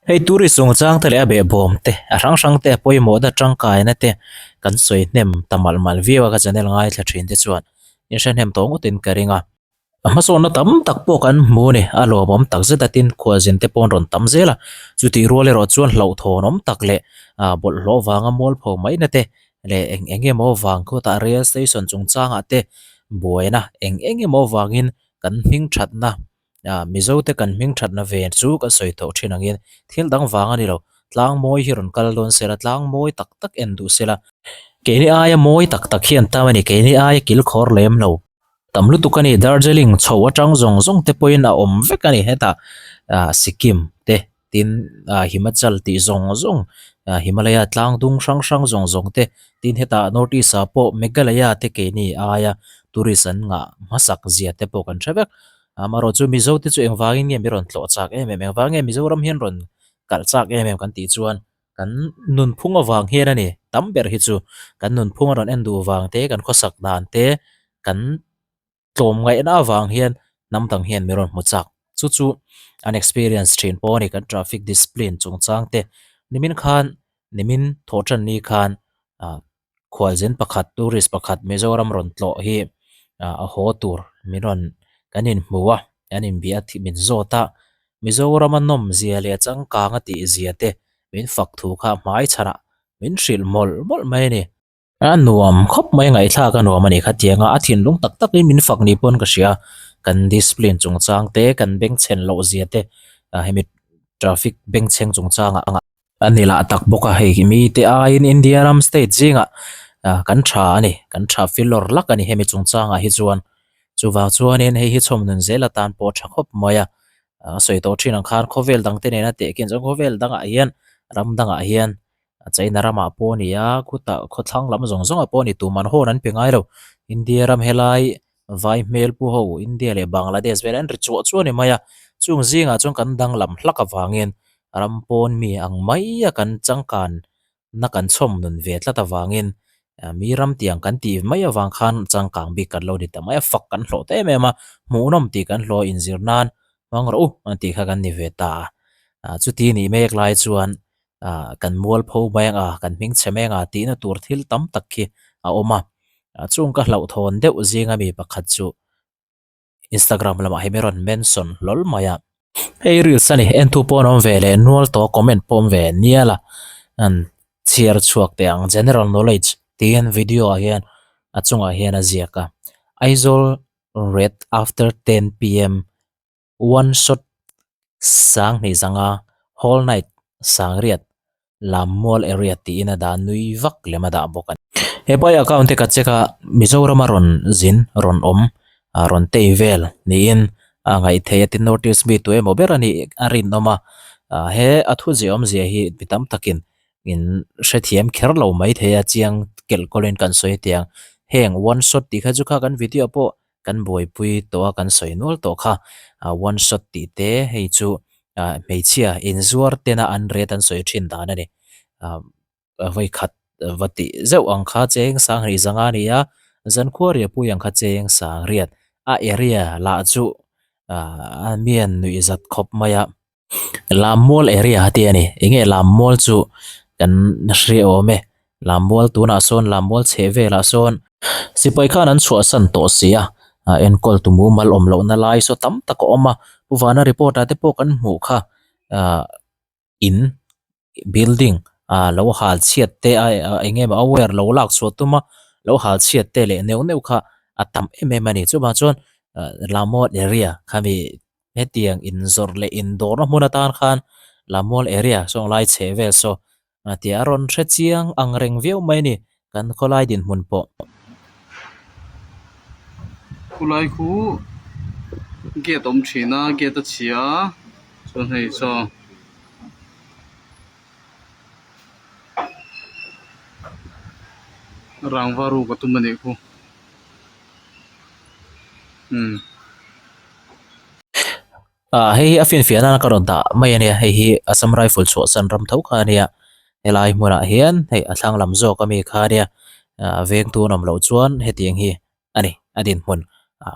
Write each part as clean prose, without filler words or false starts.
Hei tourist chungchang te leh a behbawm te a hrang hrang te a pawimawhna tangkaina te kan sawi hnem ta malh malh viau a ka channel ngaithla thin te chuan in hre hnem tawh ngawtin ka ring a. A hmasawnna tam tak pawh kan hmu a ni, a lawmawm tak zet a tin khualzin te pawh an rawn tam zel a, chutih rual erawh chuan hlauhthawn awm tak leh ah bawlhhlawh vanga mualpho maina te leh eng eng emaw vang khawtah rail station chungchangah te buaina eng eng emaw vangin kan hming thatna ah Mizo te kan hming thatna ve chu kan sawi tawh thin angin thil dang vang a ni lo, tlang mawi hi rawn kal dawn sela tlang mawi tak tak en duh sela keini aia mawi tak tak hi an tam a ni, keini aia kilkhawr lem lo. Tam lutuk a ni, Darjeeling chho atang zawng zawng te pawhin a awm vek a ni hetah ah Sikkim te tin ah Himachal tih zawng zawng ah Himalaya tlang dung hrang hrang zawng zawng te tin hetah North East ah pawh Meghalaya te keini aia tourist an ngah hmasak zia te pawh kan hre vek. Amaherawh chu Mizo te chu engvangin nge mi rawn tlawh chak em em engvang nge Mizoram hian rawn kalh chak em em kan tih chuan kan nunphung avang hian a ni tam ber hi chu kan nunphung a rawn en duh vang te kan khawsak dan te kan tlawm ngaihna avang hian hnam dang hian min rawn hmu chak chu chu an experience thin pawh a ni kan traffic discipline chungchang te nimin khan nimin thawh tan ni khan ah khualzin pakhat tourist pakhat Mizoram rawn tlawh hi ah a haw tur min rawn kan inhmu a kan inbia a min zawt a Mizorama nawm zia leh changkang a tih zia te min fak thu kha hmai chhanah min hrilh mawlh mawlh mai a ni. A nuam khawp mai ngaihthlak a nuam a ni khatiang a a thinlung tak tak in min fak ni pawn ka hria kan discipline chungchang te kan bengchhen loh zia te ah hemi traffic bengchheng chungchangah A ni lah tak bawk a, hei mite aiin India ram state zingah ah kan tha a ni, kan tha filawr lak a ni hemi chungchangah hi chuan. Chuvang chuanin hei hi chhawmnun zel atan pawh a tha khawp mai a, a sawi tawh thin ang khan khawvel dangte nena tehkhin chuan khawvel dangah hian ram dangah hian China ramah pawh a ni a, khutah khawthlang lam zawng zawngah pawh a ni tuman hawn an pe ngai lo. India ram helai Vai hmel pu ho India leh Bangladesh vel an ri chuah chuah a ni mai a, chung zingah chuan kan danglam hlak avangin ram pawn mi ang mai a kan changkan na kan chhawm nun ve tlat avangin mi ram tiang kan tih mai avang khan changkang bik kan lo ni ta mai a, fak kan hlawh ta em em a, hmuhnawm tih kan hlawh inzir nan hmang rawh u an tih kha kan ni ve ta a, chuti nih mek lai chuan ah kan mualpho mai anga kan hming chhe mai anga tihna tur thil tam tak khi a awm a ah chung ka hlauhthawn deuh zinga mi pakhat chu Instagram lamah hi mi rawn mention hlawl mai a hei reels a ni entu pawh an awm ve leh nual tawh comment pawh awm ve nial a an chhiar chhuak teh ang general knowledge tiin video ah hian a chungah hian a ziak a Aizawl red after 10 pm One shot 20 zanga whole night 80 Lammual area tiin a dah nui vak lem a dah bawk a ni. He pai account te ka check a Mizoram a rawn zin rawn awm ah rawn tei vel niin a ngaih theih a tin North East mi tu emaw ber a nih a rinawm a ah he a thu zia awmzia hi mi tam takin in hrethiam kher lo mai thei a chiang kelh kawlin kan sawi tiang heng one shot tih kha chu kha kan video pawh kan buaipui tawh a kan sawi nual tawh kha ah one shot tih te hei chu ah hmeichhia inzuar tena an rate an sawi thin dan a ni ah vawi khat va tih zeuh ang kha cheng 20 zanga a ni a zankhua riahpui ang kha cheng 80 a area lah chu ah mi an nuih zat khawp mai a. Lammual area a ti a ni eng nge lammual chu kan hre awm e lammual tunah sawn lammual chheh velah sawn sipai khan an chhuahsan tawh si a ah enkawl tu mumal awm lohna lai saw tam tak a awm a pu vana report ah te pawh kan hmuh kha ah in building ah lo hal chhiat te a eng nge maw a wire lo lak chhuah tum a lo hal chhiat te leh neuh neuh kha a tam em em a ni chuvang chuan ah lammual area khami hetiang inzawrh leh indawrna hmun atan khan Lammual area saw lai chheh vel saw a tia a rawn hre chiang ang reng viau mai a ni kan khawlai dinhmun pawh. Khulai khu gate a awm thin a gate a chhia a chuan hei saw rangva ruk a tum a nih khu umm. Ah hei hi a finfiah nana ka rawn dah mai a nia hei hi Assam Rifle chhuahsan ram tho kha a nia helai hmunah hian hei a thlang lam zawk ami kha a nia ah vengtu an awm loh chuan hetiang hi a ni a dinhmun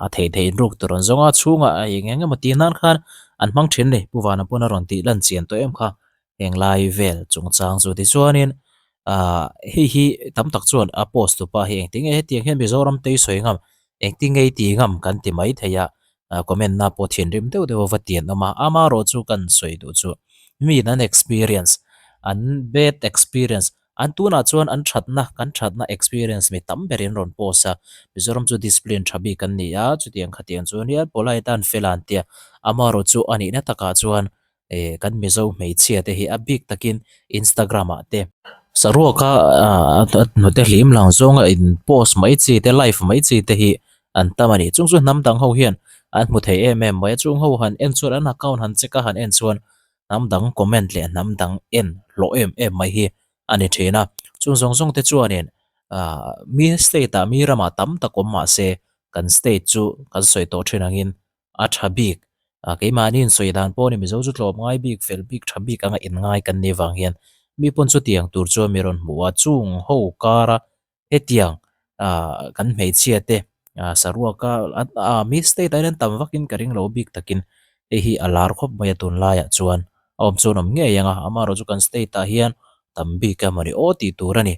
a theih theih ruk tur an zawng a chhungah eng eng emaw tih nan khan an hmang thin a ni Pu Vana pawn a rawn tih lan chian tawh em kha. Heng lai vel chungchang chu tichuanin ah hei hi tam tak chuan a post tupa hi engtin nge hetiang hian Mizoram te hi sawi ngam engtin nge i ti ngam kan ti mai thei a ah comment na pawh thinrim deuh deuh a va ti an awm a amaherawhchu kan sawi duh chu mi in an experience an bad experience an tunah chuan an thatna kan thatna experience mi tam berin rawn post a Mizoram chu discipline tha bik an ni a chutiang khatiang chu ania polite a an fel a an tia amaherawhchu a nihna takah chuan eh kan Mizo hmeichhia te hi a bik takin Instagram ah te saruaka ah a hnute hlim lang zawnga in post mai chi te live mai chi te hi an tam a ni chung chu hnam dang ho hian an hmu thei em em mai a chung ho han en chuan an account han check a han en chuan hnam dang comment leh hnam dang en hlawh em em mai hi a ni thin a chung zawng zawng te chuanin ah mi state ah mi ramah tam tak awm mahse kan state chu kan sawi tawh thin angin a tha bik ah keimahni insawi dan pawh a ni Mizo chu tlawm ngai bik fel bik tha bik anga inngai kan nih vang hian mi pawn chutiang tur chuan mi rawn hmu a chung ho kara hetiang ah kan hmeichhia te ah saruaka ah mi state ah hian an tam vakin ka ring lo bik takin hei hi a lar khawp mai a tunlaiah chuan a awm chuan awm ngei ang a amaherawhchu kan state ah hian tam bik a mawni aw tih tur a ni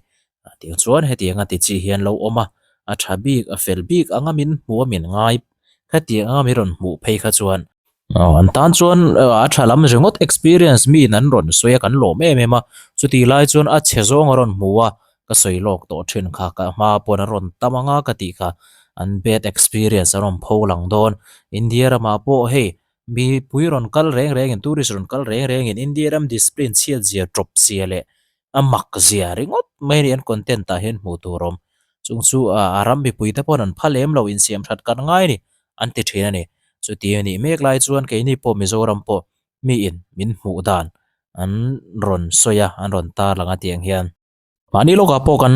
tiang chuan hetianga ti chi hian lo awm a a tha bik a fel bik anga min hmu a min ngai khatiang anga min rawn hmuh phei kha chuan aw an tan chuan a tha lam ringawt experience mi in an rawn sawi a kan lawm em em a chutih lai chuan a chhe zawng a rawn hmu a ka sawi lawk tawh thin kha ka hma pawn a rawn tam anga ka tih kha an bad experience a rawn pho lang dawn India ramah pawh hei mipui rawn kal reng rengin tourist rawn kal reng rengin India ram discipline chhiat zia tawp zia leh a mak zia ringawt mai a ni an content ah hian hmuh tur awm chung chu a ram mipui te pawhin an phal em lo insiam that kan ngai a ni an ti thin a ni chuti a nih mek lai chuan keini pawh Mizoram pawh mi in min hmuh dan an rawn sawi a an rawn tar lang a tiang hian mahni lawkah pawh kan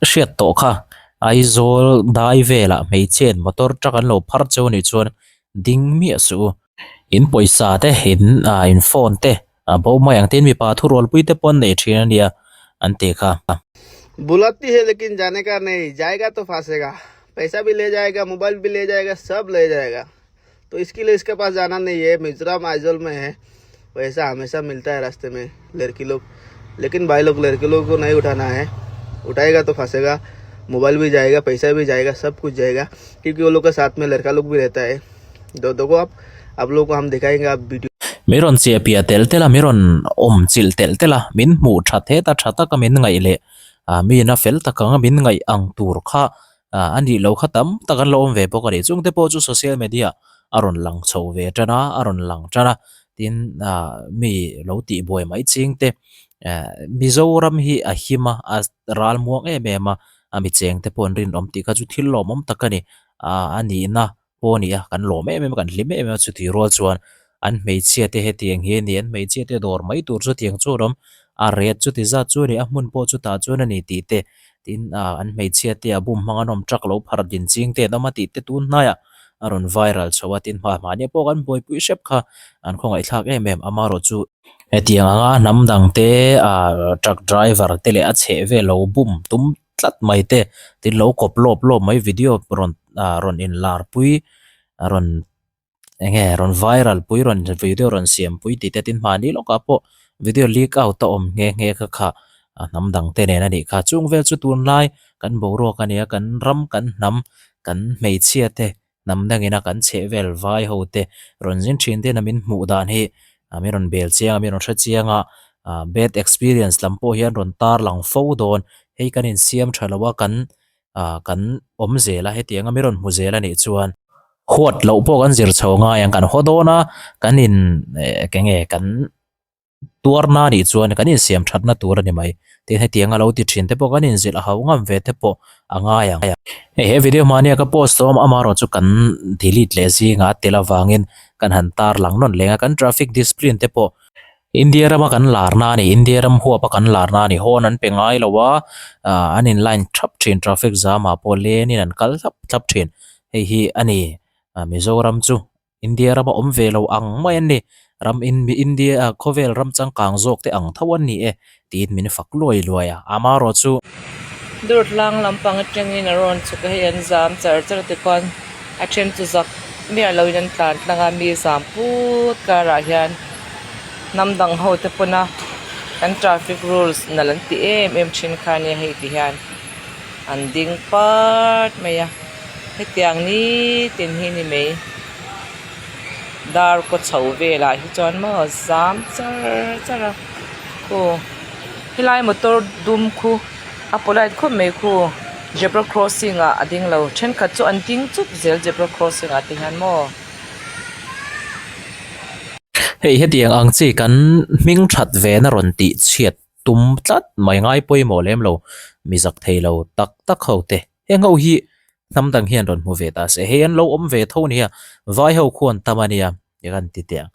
hriat tawh kha Aizawl dai velah hmeichhe in motor truck an lo phar cheu a nih chuan ding miah suh u. In pawisa te in ah in phone te a bo mai ang tin mipa thurualpui te pawh an nei thin a nia an tih kha. Bulati hai lekin jane ka nahi jayega to phasega paisa bhi le jayega mobile bhi le jayega sab le jayega to iske liye iske paas jana nahi hai Mizoram Aizawl mein hai वैसा हमेशा मिलता है रास्ते में लड़की लोग लेकिन भाई लोग लड़की लोग को नहीं उठाना है उठाएगा तो फंसेगा मोबाइल भी जाएगा पैसा भी जाएगा सब कुछ जाएगा क्योंकि वो लोग के साथ में लड़का लोग भी रहता है तो देखो आप आप लोगों को हम दिखाएंगे आप video Mi rawn chiah piah tel tel a, mi rawn awm chilh tel tel a, min hmuh that het a, tha taka min ngaih leh ah mi ina fel tak anga min ngaih ang tur kha ah a nih loh kha tam tak an lo awm ve bawk a ni. Chungte pawh chu social media a rawn lang chho ve tan a, a rawn lang tan a, tin ah mi lo tih buai mai ching te eh Mizoram hi a him a, a ral muang em em a, a mi cheng te pawh an rinawm tih kha chu thil lawmawm tak a ni ah a nihna pawh a ni a, kan lawm em em a, kan hlim em em a, chutih rual chuan an hmeichhia te hetiang hi a ni, an hmeichhia te dawr mai tur chutiang chu a awm, a ret chuti zat chu a ni, a hmun pawh chutah chuan a ni tih te, tin ah an hmeichhia te a bum hmang an awm truck lo phar din ching te an awm a tih te tun hnaiah a rawn viral chho a, tin hma mahni pawh kan buaipui hrep kha an khawngaihthlak em em, amaherawhchu hetiang anga hnam dang te ah truck driver te leh a chheh vel lo bum tum tlat mai te tin lo kawp lawp lawp mai video rawn ah rawn in lar pui a rawn eng nge rawn viral pui rawn video rawn siam pui tih te tin hmahni lawkah pawh video leak out a awm nghe nghe kha kha a hnam dang te nen a nih kha chung vel chu tunlai kan boruak a nia kan ram kan hnam kan hmeichhia te hnam dangin a kan chheh vel vai ho te rawn zin thin te na min hmuh dan hi a min rawn bel chiang a min rawn hre chiang a ah bad experience lam pawh hian rawn tar lang fo dawn hei kan insiam tha lo a kan ah kan awm zel a hetiang a mi rawn hmu zel a nih chuan huat loh pawh kan zir chho ngai ang kan haw dawn a kan in eh eng nge kan tuarna a nih chuan kan insiam thatna tur a ni mai tin hetiang a lo ti thin te pawh kan inzilh a hau ngam ve te pawh a ngai ang. Hei he video hmania ka post awm amaherawh chu kan delete leh zingah a tel avangin kan han tar lang nawn leng a kan traffic discipline te pawh India rama kan larna a ni India ram huapa kan larna a ni horn an pe ngai lo a ah an in line thap thin traffic jam ah pawh lenin an kal thlap thlap thin hei hi a ni ah Mizoram chu India rama awm ve lo ang mai an ni. Ram in India ah khawvel ram changkang zawk te ang tho an ni e tiin min fak luai luai a. Amaherawh chu. Durtlang lampang atangin a rawn chhuk a, hei an zam char char te khuan a then chu zak miah loin an tlan tlang a, mi zam put karah hian hnam dang ho te pawn a. Kan traffic rules nalh an ti em em thin kha ania hei ti hian an ding pat mai a hetiang nitin hi ni mai dar kaw chho velah hi chuan maw zam char char a khu helai motor dum khu a polite khawp mai khu zebra crossing ah a ding lo thenkhat chu an ding chup zel zebra crossing ah te hian maw. Hei hetiang ang chi kan hming that ve na rawn tih chhiat tum tlat mai ngai pawimawh lem lo mi zak thei lo tak tak ho te heng ho hi hnam dang hian rawn hmu ve ta se hei an lo awm ve tho nia vai ho khu an tam ania ti kan ti teh ang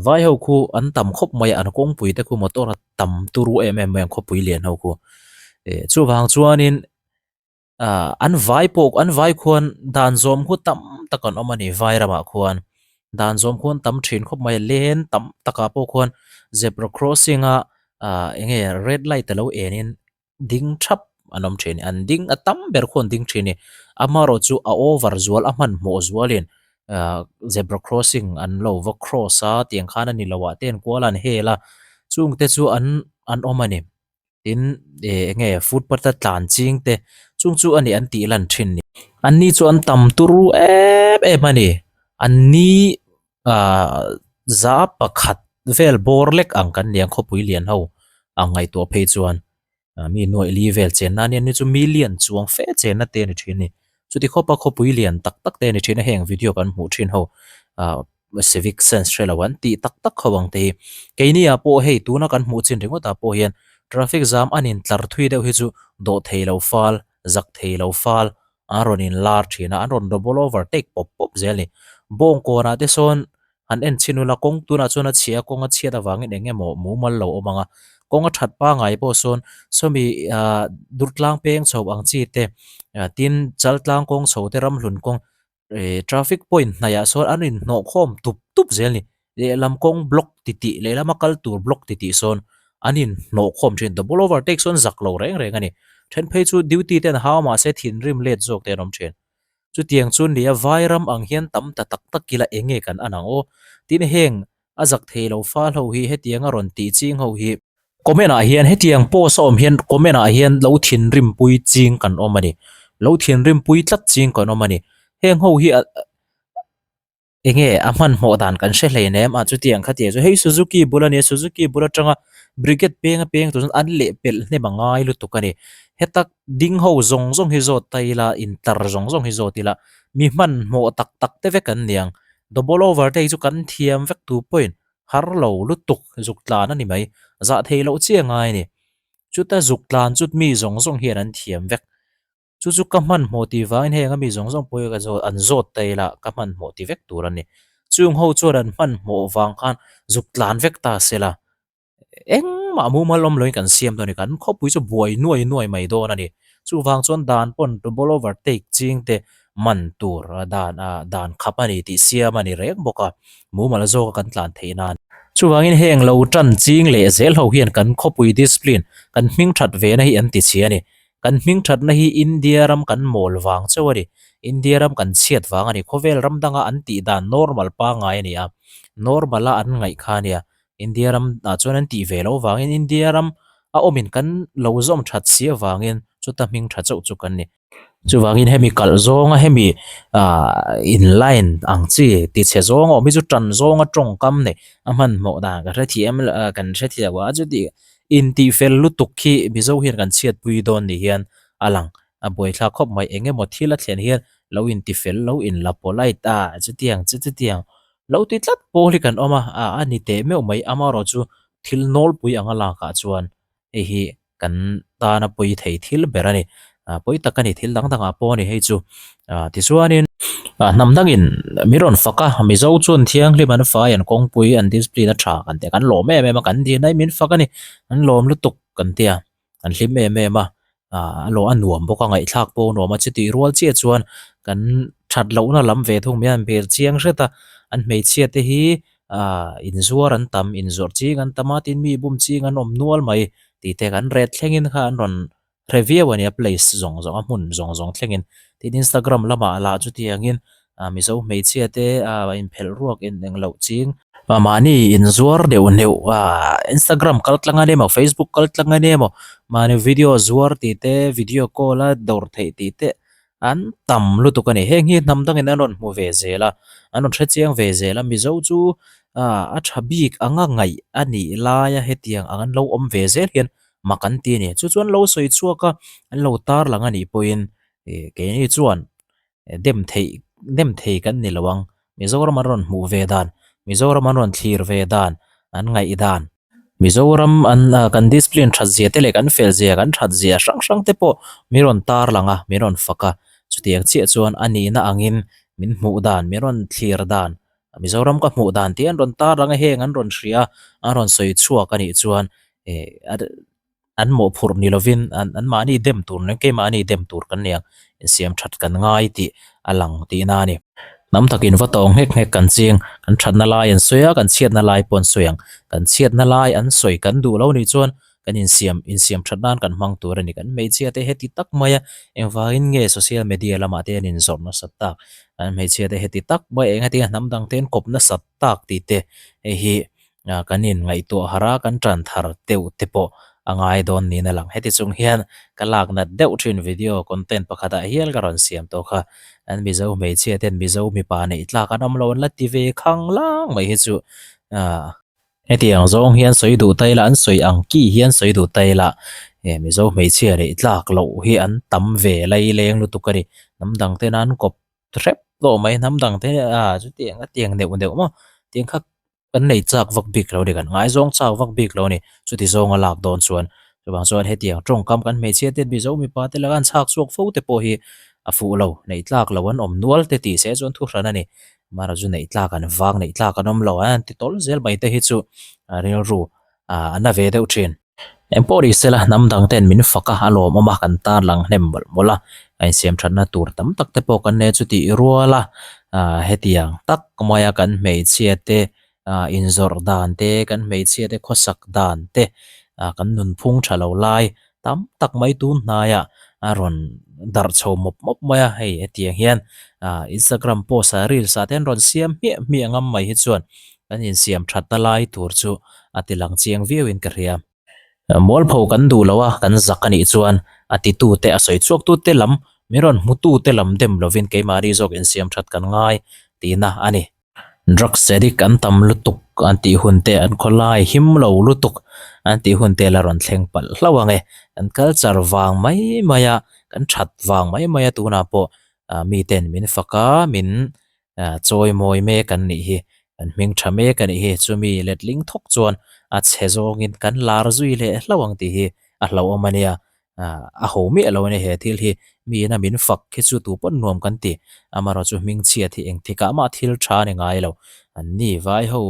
vai ho khu an tam khawp mai a an kawngpui te khu motor a tam turu em em mai ang khawpui lian ho khu eh chuvang chuanin. ah an vai pawh an vai khuan dan zawm khu tam tak an awm a ni vai ramah khuan dan zawm khuan tam thin khawp mai a len tam takah pawh khuan zebra crossing a ah eng nge red light a lo en in ding thap an awm thin an ding a tam ber khuan ding thin a ni amaherawhchu a over zual a hmanhmawh zualin ah zebra crossing an lo va cross a tiang khan a ni lo ah te an kual a an hel a chungte chu an an awm a ni. Tin, eh eng nge footpath a tlan ching te chung chu a ni an tih lan thin ni. An ni chu an tam turu em em a ni. An ni ah za pakhat vel bawr lek ang kan ni ang khawpui lian ho ang ngaihtuah phei chuan mi nuaih li vel chenna a nia ni chu million chuang fe chenna te a ni thin a ni. Chuti khawpa khawpui lian tak tak te a ni thin a heng video kan hmuh thin ho ah civic sense hre lo an tih tak tak ho ang te hi keini ah pawh hei tuna kan hmuh chin ringawt ah pawh hian traffic jam an in tlar thui deuh hi chu dawh thei lo fal zak thei lo fal an rawn in lar thin a an rawn double overtake pawp pawp zel a ni bawngkawn ah te sawn han en chhin ula kawng tunah chuan a chhia a kawng a chhiat avangin eng emaw mumal lo awm ang a kawng a that pangai pawh sawn sawmi ah durtlang peng chho ang chi te tin chaltlang kawng chho te ramhlun kawng eh traffic point hnaih ah sawn an inhnawh khawm tup tup zel a ni lehlam kawng block ti tih lehlama kal tur block ti tih sawn an inhnawh khawm thin double overtake sawn zak lo reng reng a ni then phei chu duty te an hau mahse thinrim let zawk te an awm thin chutiang chu nia vairam ang hian tam ta tak tak ila eng nge kan an ang aw tin heng a zak thei lo fal ho hi hetiang a rawn tih ching ho hi. Comment ah hian hetiang post a awm hian comment ah hian lo thinrim pui ching kan awm a ni. Lo thinrim pui tlat ching kan awm a ni. Heng ho hi enge a hmanhmawh dan kan hre hlei nem a chutiang kha tia chu hei Suzuki bul a nia Suzuki bul atanga brigade peng a peng tur chuan an lehpelh hnem a ngai lutuk a ni. Heta ding ho zawng zawng hi zawt ta ila intar zawng zawng hi zawt ila mi hmanhmawh tak tak te vek an niang. Double over te hi chu kan thiam vek tu pawhin har lo lutuk zuk tlan a ni mai, zah thei loh chiah ngai a ni. Chuta zuk tlan chut mi zawng zawng hian an thiam vek. Chu chu ka hmanhmawh tih vangin heng a mi zawng zawng pawh hi ka zawt an zawt ta ila ka hmanhmawh ti vek tur a ni. Chung ho chuan an hmanhmawh vang khan zuk tlan vek ta se la, engmah mumal awm loin kan siam dawn a ni. Kan khawpui chu buai nuai nuai mai dawn a ni. Chuvang chuan dan pawn double overtake ching te man tur dan ah dan khap a ni tih siam a ni reng bawk a, mumal zawka kan tlan theih nan. Chuvangin heng lo tan ching leh zel ho hian kan khawpui discipline kan hming that ve na hi an ti chhia a ni. Kan hming thatna hi India ram kan mawl vang chauh a ni. India ram kan chhiat vang a ni. Khawvel ram danga an tih dan normal pangngai a ni a, normal a an ngaih kha a nia. India ram ah chuan an tih ve loh vangin India ram a awmin kan lo zawm that si avangin chuta hming tha chauh chu kan ni. Chuvangin hemi kalh zawnga hemi ah in line ang chi ti chhe zawnga awm hi chu tan zawnga tawngkam nei a hmanhmawh dan ka hrethiam ah kan hrethiam a chuti intih fel lutuk khi Mizo hian kan chhiatpui dawn ni hian a lang a buaithlak khawp mai eng emaw thil a thlen hian lo inti fel lo inla polite a chutiang chu chutiang lo ti tlat pawl hi kan awm a ah a ni teh meuh mai amaherawhchu thil nawlpui anga lakah chuan hei hi kan tana pawi thei thil ber a ni ah pawi tak a ni thil dang dangah pawh a ni hei chu ah tichuanin ah hnam dangin mi rawn fak a mizo chuan thianghlim an fai an kawngpui an discipline a tha kan ti a kan lawm em em a kan dina hi min fak a ni an lawm lutuk kan ti a an hlim em em a ah a lawh a nuam bawk a ngaihthlak pawh a nuam a chutih rual chiah chuan kan that lohna lam ve thung mai a an hmel chiang hret a an hmeichhia te hi ah inzuar an tam inzawrh ching an tam a tin mi bum ching an awm nual mai tih te kan ret thlengin kha an rawn hre viau a nia place zawng zawng a hmun zawng zawng thlengin tin Instagram lamah lah chutiangin. Mizo hmeichhia te inphelh ruak in engloh ching mahni inzuar deuh neuh Instagram kal tlang a ni emaw Facebook kal tlang a ni emaw mahni video zuar tih te video call a dawr theih tih te an tam lutuk a ni. Heng hi hnam dangin an rawn hmu ve zel a an rawn hrechiang ve zel a Mizo chu a tha bik anga ngaih a nih laia hetiang ang an lo awm ve zel hian mak an ti a ni. Chu chuan lo sawi chhuak a an lo tarlang a nih pawhin keini chuan dem theih dem thei kan ni lo ang. Mizoram an rawn hmuh ve dan, Mizoram an rawn thlir ve dan, an ngaih dan. Mizoram an kan discipline that zia te leh kan fel zia, kan that zia hrang hrang te pawh min rawn tar lang a, min rawn fak a. Chutiang chiah chuan a nihna angin min hmuh dan, min rawn thlir dan, Mizoram ka hmuh dan tih an rawn tar lang a, heng an rawn hria a, an rawn sawi chhuak a nih chuan an mawhphurh ni lovin an an mahni dem tur nen keimahni dem tur kan ni ang insiam that kan ngai tih a lang tihna a ni. Hnam takin va tawng nghek nghek kan ching kan thatna lai an sawi a kan chhiatna lai pawh an sawi ang kan chhiatna lai an sawi kan duh lo nih chuan kan insiam insiam that nan kan hmang tur a ni kan hmeichhia te heti tak mai a engvangin nge social media lamah te an inzawrh nasat tak kan hmeichhia te heti tak mai engatinge hnam dang te an kawp nasat tak tih te hei hi kan inngaihtuah harh a, kan tan thar deuh te pawh a ngai dawn niin a lang. Heti chung hian ka lak nat deuh thin video content pakhatah hial ka rawn siam tawh kha. An Mizo hmeichhia ten Mizo mipa neih tlak an awm lo an la ti ve khang lang mai hi chu ah hetiang zawng hian sawi duh ta ila an sawi ang ki hian sawi duh ta ila eh Mizo hmeichhia neih tlak loh hi an tam ve laileng lutuk a ni. Hnam dang tena an kawp hrep tawh mai hnam dang te ah chutiang a tiang neuh neuh maw tiang kha kan nei chak vak bik lo a ni kan ngaizawng chak vak bik lo a ni chuti zawnga lak dawn chuan chuvang chuan hetiang tawngkam kan hmeichhia te Mizo mipa te laka an chhak chhuak fo te pawh hi a fuh lo neih tlak lo an awm nual te tih se chuan thu hran a ni amaherawhchu chu neih tlak an vang neih tlak an awm lo a an ti tawl zel mai te hi chu a rilru a na ve deuh thin. Engpawh ni sela hnam dang ten min fak a, a lawmawm a, kan tan lang hnem mawlh mawlh a, a insiam thatna tur tam tak te pawh kan nei a, chutih rual a hetiang tak maia kan hmeichhia te inzawrh dan te, kan hmeichhia te khawsak dan te, kan nunphung tha lo lai tam tak mai tun hnaiah a rawn darh chho mawp mawp mai a, hei hetiang hian Instagram post ah reels ah te an rawn siam hmiah hmiah ngam mai hi chuan kan insiam thatna lai tur chu a ti lang chiang viau in ka hria. Mualpho kan duh lo a, kan zak a nih chuan a titu te a sawi chhuak tu te lam, min rawn hmu tu te lam dem lovin keimahni zawk insiam that kan ngai tihna a ni. Drugs addict an tam lutuk an tih hun te, an khawlai him lo lutuk an tih hun te la rawn thleng palh hlauh ang e. Kan culture vang mai mai a, kan that vang mai mai a tunah pawh miten min fak a, min Chawi mawi mek an nih hi, kan hming tha mek a nih hi, chumi letling thawk chuan a chhe zawngin kan lar zui leh hlauh ang tih hi a hlauhawm a nia, a ho miah lo a ni he thil hi, miin a min fak hi chu tu pawn nuam kan ti, amaherawhchu chu hmingchhiat hi engtikah mah thil tha a ni ngai lo, an ni vai ho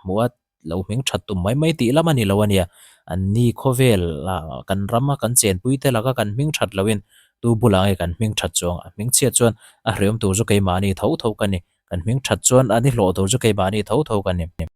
hmuh a lo hming that tum mai mai tih lam a ni lo a nia, an ni khawvel ah kan ram a kan chenpui te laka kan hming that loin tu bulah nge kan hming that chuang a hming chhiat chuan a hriam tur chu keimahni tho tho ka ni, kan hming that chuan a ni hlawh tur chu keimahni tho tho ka ni.